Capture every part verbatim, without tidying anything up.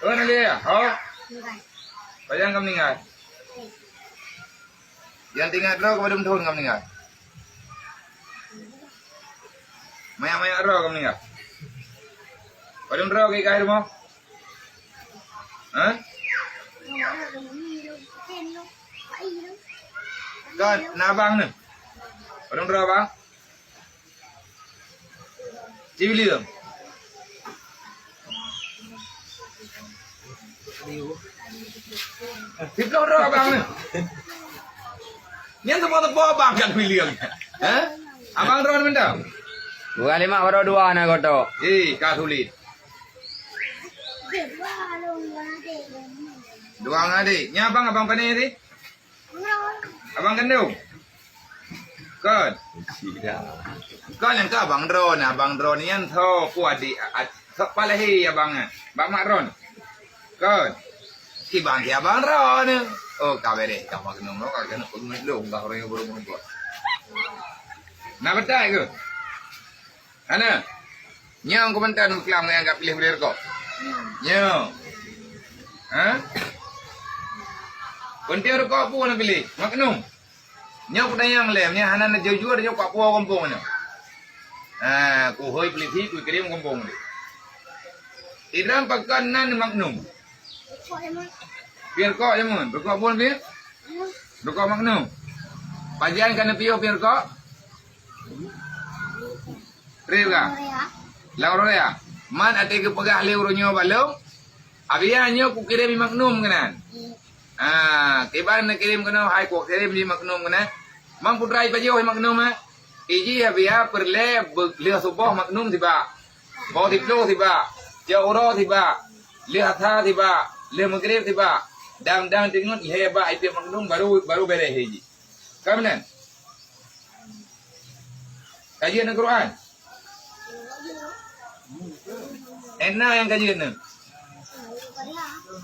Oh, na lé ya? Oh. Pajan ka meuninggai? Nyang teuingat droe ka padum thon ka meuninggai? Manyak-manyak droe ka meuninggai? Padum droe ka ikai rumoh? Hah? Kon, na abang nyoe? Padum droe abang? Sibileung. Siplôh droe abang nyoe. Nyan teupeu-teupeu abang ka sibileung. Hah? Abang droe mantong? Bukan lima, baru dua na goto. Eh, ka sulit. Dua ngon adek. Nyan abang, abang pane sih? Abang kandong? Kon. Kon nyang keu abang droe, abang droe nyan tho pu adik, a-, a-, tho palahé abang, eh. Bak mak droe. Kon. Kiban si abang droe. Oh, ka bereh, ka mak keunoe, ka keunoe, ka keunoe, ka keunoe. Na batai ke? Hana. Nyoe keumantan meukelam nyang ka piléh bri rukok. Nyoe. Ha? Peunténg rukok peue na piléh? Magnum. Nyoe peutanyong lé, nyoe hana na jujur nyoe kok puwoe gampông nyoe. Ha, kuhôi peulisi kukirém gampông nyoe. Idram pakon nan Magnum. Piep rukok jameun, rukok peue piep? Rukok Magnum. Pajan ka neupiôh piep rukok? Trép ka? Lam Rorea. Man até geupeugah lé uroe nyoe bak lôn, "Abiya nyoe kukirém Magnum keunan." Ah, kiban neukirém keunoe, hai kukirém jih Magnum keunan. Man putra ipajoh Magnum, eh? Iji Abiya peureulée beu-, lheueh suboh Magnum sibak. Boh siplôh sibak. Cok uroe sibak. Lheueh asa sibak. Lheueh meugrib sibak. Dang-dang teungeut lhée bak ipiep Magnum baru, baru bereh iji. Ka meunan? Ka jeuet neu Quran? Ena nyang ka jeuet neu.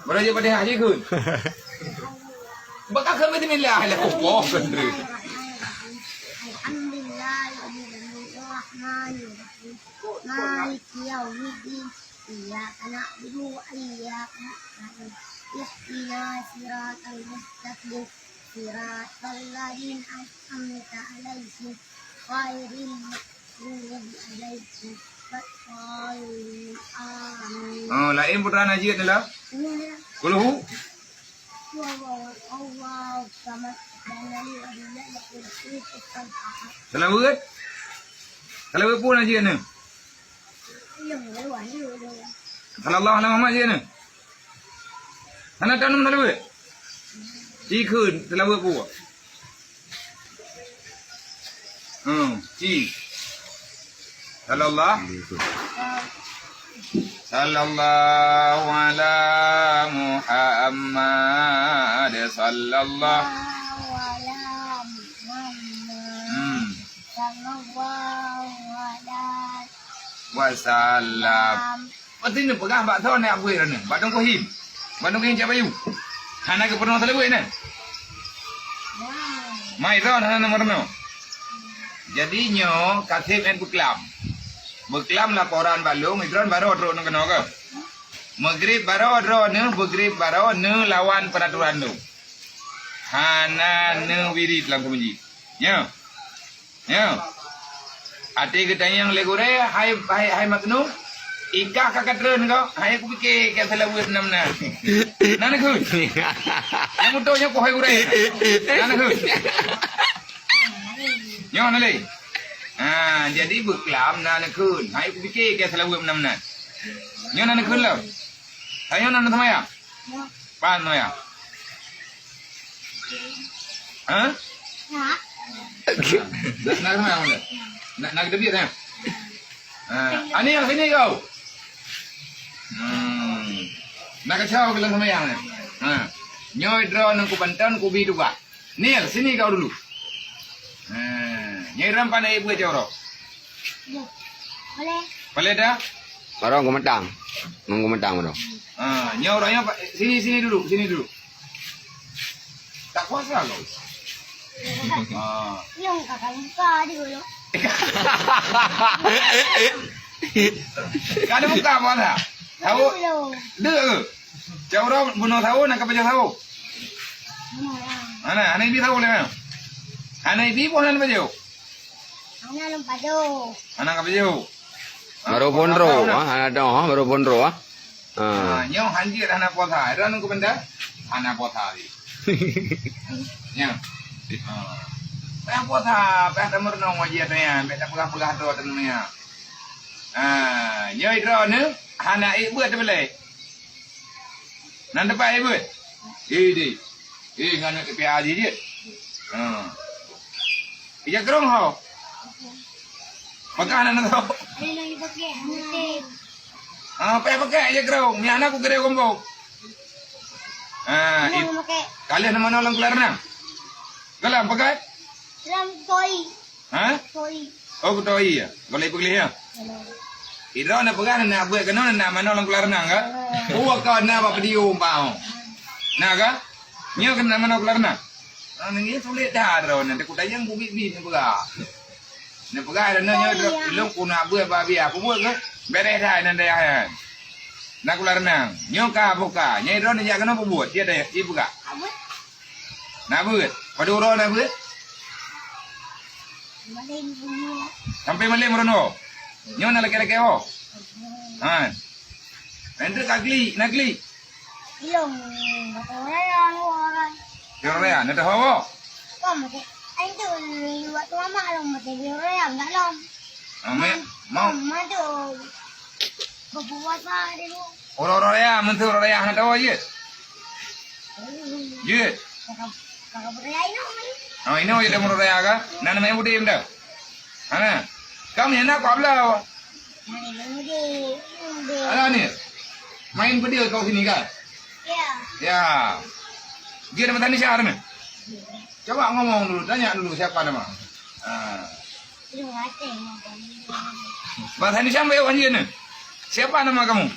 Baru jeuet Fatihah jih kun. Bak ka keu bismillah lah, oh, bener. Alhamdulillah, Maliki yaumiddin. Iyyaka na'budu wa iyyaka nasta'in. Ihdinas siratal mustaqim. Siratal ladzina an'amta 'alaihim ghairil maghdubi 'alaihim waladdallin. Amin. Oh, laén putra na jeuet lah. Iya. Kulhu. Huwallahu ahad. Lam yalid wa lam yulad. Salawat. Salawat peue na jeuet neu? Sallallahu alaihi Muhammad jeuet neu. Hana tanom salawat. Ci kheun salawat peue? Hmm, ci. Sallallahu. Sallallahu ala Muhammad. Sallallahu. Hmm. Wasallam. Berarti neupeugah bak soe nyan buet droeneuh? Bak Teungku Him. Bak Teungku Him Cak Bayu. Hana geupeurunoe salawat nyan. Mai droe hana meurunoe. Jadi nyoe ka seb nyan beuklam. Beuklam laporan bak lôn, droeneuh baroe trok ngon keunoe keuh. Meugrib baroe droeneuh, meugrib baroe neulawan peuratoran lôn. Hana neuwirit lam keumeuji. Nyoe. Nyoe. Até geutanyong lé gurée, hai, hai, hai Maknum, ikah ka katreun kau, hai kupike ka salaweuet nam na. Na neukheun. Nyang muto nyoe ku hai gurée. Na neukheun. Nyoe na lé. Ha, jadi beuklam na neukheun. Hai kupike ka salaweuet nam na. Nyoe na neukheun lom. Hai nyoe na neuseumayang. Pan ya? Hah? Nak, nak, nak, nak, nak, nak kita biar ya. Ha, ani yang sini kau. Hmm. Nak kacau bilang sama yang ni. Ha. Nyoe droeneuh ku bantan ku bi tuka. Nil, sini kau dulu. Ha, nyoe ram pandai buat jorok. Boleh. Boleh dah? Barong geumeuntang. Nunggu mentang barong. Ha, nyoe orang nyoe, sini, sini dulu, sini dulu. Tak kuasa kau. Ha. Nyong kakak lupa dulu. Kada buka apa dah? Sawo. Deuh. Cak uroe bunoe sawo, na ka pajoh sawo. Bunoe, ya. Hana, hana ibi sawo lé, ya. Hana ibi pun hana pajoh. Hana lom pajoh. Hana ka pajoh. Baru pondro, ah, hana dong, ah, baru pondro, ah. Ah. Ah, nyoe hanjeuet hana puasa. Droeneuh keuh benda? Hana puasa lé. Nyoe. Ah. Hana puasa, bah tameurunoe ngaji ata nyan, bèk tapeugah-peugah droe ata nyan. Ah, nyoe droeneuh hana ék beuet teubeulée. Nan teumpat ék beuet? Idéh. Eh, ngon aneuk T P A jih jeuet. Ha. Ija keurong ho. Pakah aneuk nyan ho. Ah, payah pakai ija keurong. Nyan aku kira gombong. Ah, kaleh nama nolong keluar nang. Kalam pakai? Lam toi. Ha? Toi. Oh, kutoi ya. Boleh peugah ya. Idroe na peugah na beuet keunoe na manoe lam keularenang ka? Oh, ka na bak podium bak. Na ka? Nyoe keunan manoe keularenang. Ah, nanggroe sulet that droe nyan, takot dayang bubit-bit na peugah. Na peugah droe nyoe droe ilong ku na beuet bak biah. Peue buet ke? Bereh that nan dayah nyan. Na keularenang. Nyoe ka buka. Nyai droe na jak keunoe peue buet? Dia dayah, dia peugah. Na beuet. Padum uroe na beuet? Sampai malem uroe nyoe. Nyoe na lakèe-lakèe ho. Ha. Nanti ka glik, na glik. Ilong, betul raya anu orang. Ilong raya, na tahu ho? Kau mesti, itu waktu mama lo mesti ilong raya, enggak lom. Amin. Mau. Mama tu berbuat apa dulu? Uroe-uroe raya, meunteuh uroe raya hana tawoe jeuet? Jeuet. Oh, inoe jeuet uroe raya ka? Na namanya Udin dah. Hana. Kami anak Pak Blau. Ada ni. Main video kau sini kan? Ya. Ya. Dia nama Tanisha ada ni? Coba ngomong dulu, tanya dulu siapa nama. Ah. Bahasa Indonesia ambil awak ni. Siapa nama kamu?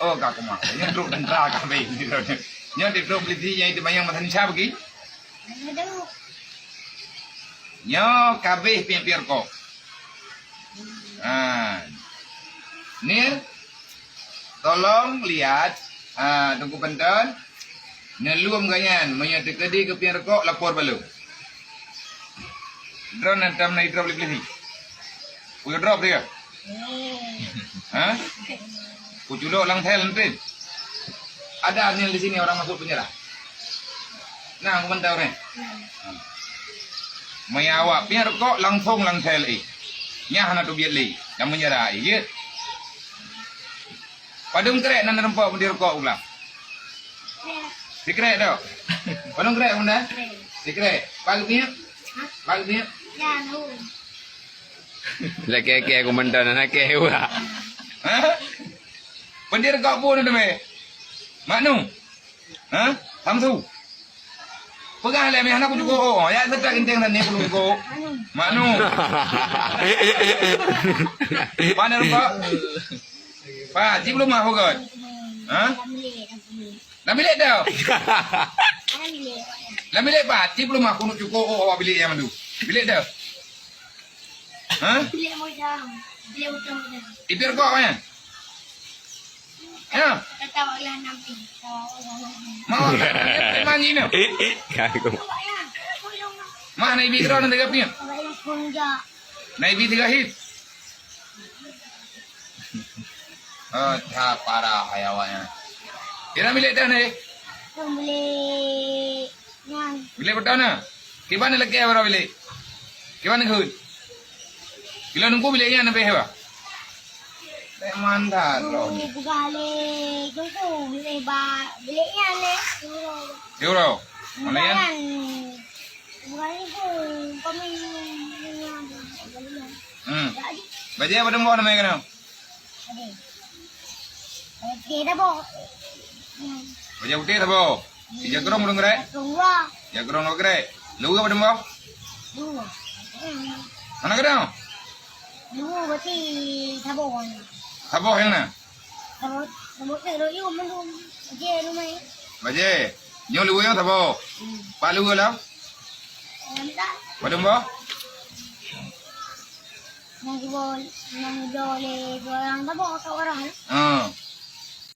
Oh, kak Kumar. Nyoe trok tentara kami. Nyoe di trok polisi yang itu banyak bahasa Indonesia bagi. Nyoe kabeh piep-piep rukok. Ha. Ni Tolong lihat, ah, Teungku Panton, neulom gobnyan, meunyoe teukeudi keupiep rukok, lapor bak lôn. Droeneuh hantom na idrop lé polisi. Kudrop dia. Ha? Kuculok lam sel nanti. Ada anil di sini orang masuk penjara. Nah, aku mantau ni. Meunyoe awak piep rukok langsong lam sel, eh. Nyan hana teubiet lé. Lam penjara, eh, jeuet. Padum krek nan reumpok meudi rukok ulang? Sikrek tu. Padum krek benda? Sikrek. Pagi piep? Pagi piep? Lakèe-lakèe aku mantong, lakèe wah. Ha? Peundir kok pun tu meh. Maknu. Ha? Samsu. Peugah lé meh hana kucukok. Oh, ya seutôt ginteng dan ni puluh kok. Maknu. Mana rupa? Pa, cip lumah fokus. Ha? Lam bilik tu. Lam bilik pa, cip lumah kunut cukok oh awak bilik yang mandu. Bilik tu. Ha? Bilik mojang. Bilik utama mojang. Itu kok kan? Ya. Kata awak lah nanti. Mau manyi ni. Mana ibi kira nanti kapnya? Awak yang punja. Na ibi tiga hit. Oh, that parah hai awaknyan. Kira bilik dah ni? Bilik nyan. Bilik beutôi na? Kiban lakèe baroe bilik? Kiban kheun? Bila nunggu bilik nyan habéh ba? Bèk mantap, bro. Nunggu peugah lé Teungku, bilik ba, bilik nyan lé. Euro. Mana nyan? Bukan itu, kami. Hmm. Bajèe padum boh nama kena? Oke, dah boh. Bajèe putih dah boh. Ija kerong padum krek? Kerong dua. Ija kerong dua krek. Luwa padum boh? Dua. Mana kena? Dua berarti saboh. Saboh yang na? Saboh, saboh tu, lo, yo, mendung. Bajèe rumah. Bajèe. Nyoe luwa yang saboh. Hmm. Pak luwa lah. Minta. Padum boh? Nyang geubo-, nyang geubo lé dua orang tabok kat orang. Ha.